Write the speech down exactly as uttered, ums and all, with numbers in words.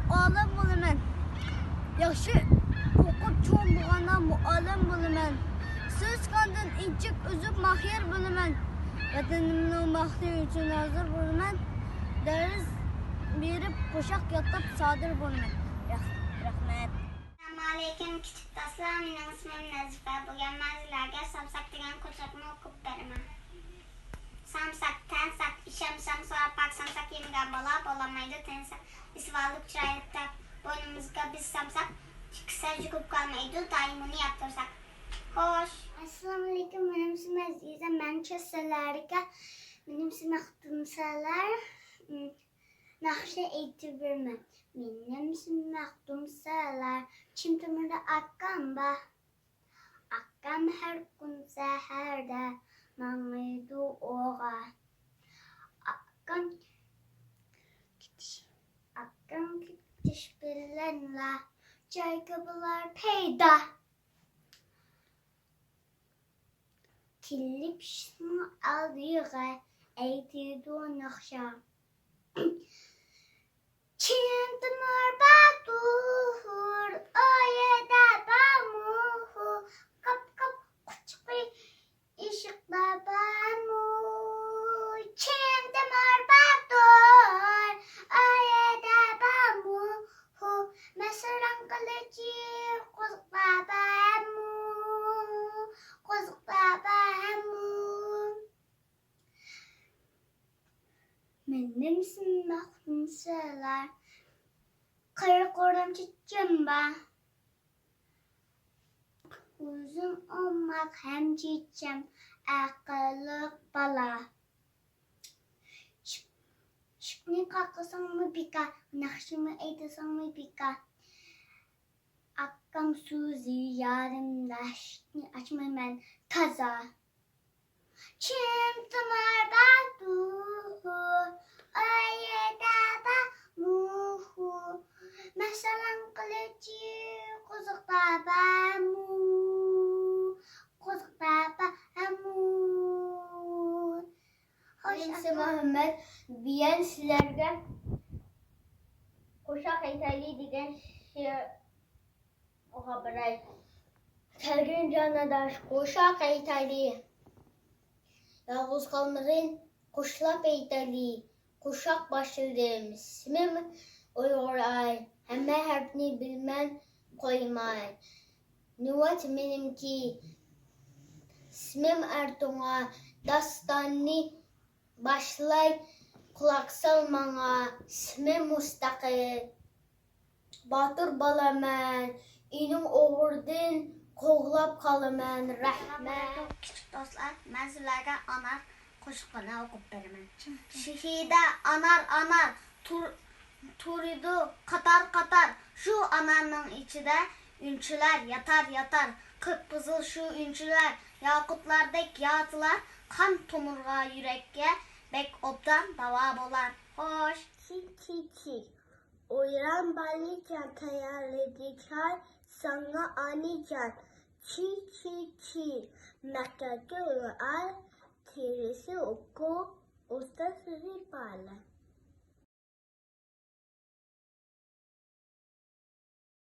مۇئەللىم بولىمەن. ياخشى ئوقۇپ چوڭ بولغاندا مۇئەللىم بولىمەن. سىز كاندىن ئىنچىك ئۈزۈپ ماھىر بولىمەن. ۋەتىنىمنىڭ بەختى ئۈچۈن ھازىر بولىمەن. دەرس بېرىپ، قوشاق ياتاپ سادىر بولىمەن. رەخ-، رەھمەت. ئەسسالامۇئەلەيكۇم، كىچىك دوستلار. مېنىڭ ئىسمىم نەزىپە. بۈگۈن مەن سىلەرگە سامساق دېگەن قوشاقنى ئوقۇپ بېرىمەن. سامساق، تەنساق، ئىشەمسەم سوراپ باقسامساق يېمىگەن بالا بولالمايدۇ، تەنساق. ئېسىۋالدۇق چىرايلىق دەپ، بوينىمىزغا بىز سامساق، چىقسا يۇقۇپ قالمايدۇ، دائىم ئۇنى ياپتۇرساق. خوش. ئەسسالامۇئەلەيكۇم، مېنىڭ ئىسمىم ئەزىزە. مەن سىلەرگە، مېنىڭ ئىسمىم مەختۇمسالار، ناخشا ئېيتىپ بېرىمەن. مېنىڭ ئىسمىم مەختۇمسالار، چىم تۆمۈردە ئاكام بار. ئاكام ھەر كۈن سەھەردە ماڭىدۇ ئوغا. ئاكام كېتىش، ئاكام كېتىش بىلەنلا جايغا بولار پەيدا. كېلىپ ئىشىكنىڭ ئالدىغا ئېيتىدۇ ناخشا. چىم تۆمۈر باتۇر، ئۆيدە بارمۇ؟ قاپ، قاپ، قۇچىقى ئىشىقتا بارمۇ؟ چىم تۆمۈر باتۇر، ئۆيدە بارمۇ؟ مەسىلەن، قىلىچى قوزۇقتا بارمۇ؟ قوزۇقتا بارمۇ؟ مېنىڭ ئىسمىم مەختۇمسالار. قىرىق ئورۇم چېچىم بار. ئۇزۇن ئوماق ھەم چېچىم، ئەقىللىق بالا. ئىشىكنى قاقىساڭمۇ بىكار، ناخشىمۇ ئېيتساڭمۇ بىكار. ئاكام سۈزى يارىمدا، ئىشىكنى ئاچمايمەن تازا. چىم تۆمۈر باتۇر، ئۆيدە بارمۇ؟ مەسىلەن، قىلىچى قوزۇقتا بارمۇ؟ قوزۇقتا بارمۇ؟ خوش، مەن ئىسمىم مۇھەممەد. بۈگۈن سىلەرگە قوشاق ئېيتايلى دېگەن شېئىر ئوقۇپ بېرەي. كەلگىن جان ئاداش، قوشاق ئېيتايلى. يالغۇز قالمىغىن، قوشلاپ ئېيتايلى. قوشاق باشلىدىم، ئىسمىم ئۇيغۇر ئاي. ھەممە ھەرپنى بىلىمەن قويماي. نۆۋەت مېنىڭكى، ئىسمىم ئەرتۇڭا. داستاننى باشلاي، قۇلاق سال ماڭا. ئىسمىم مۇستەقىل. باتۇر بالامەن، ئىنىڭ ئوغرىدىن قوغلاپ قالىمەن. رەھمەت. كىچىك دوستلار، مەن سىلەرگە ئانار قوشىقىنى ئوقۇپ بېرىمەن. شېھىدە ئانار، ئانار تۇر-، تۇرىدۇ قاتار-قاتار. شۇ ئانارنىڭ ئىچىدە ئۈنچىلەر ياتار-ياتار. قىپقىزىل شۇ ئۈنچىلەر، ياقۇتلاردەك ياتىلار. قان تومۇرغا، يۈرەككە بەك ئوبدان داۋا بولار. خوش. چىك، چىك، چىك. ئويران بالىجان تەييارلىدى چاي ساڭا ئانىجان. چىك، چىك، چىك. مەكتەپكە ئۇلار تېرىسى ئوقۇپ، ئۇستازلىرى بالىلار.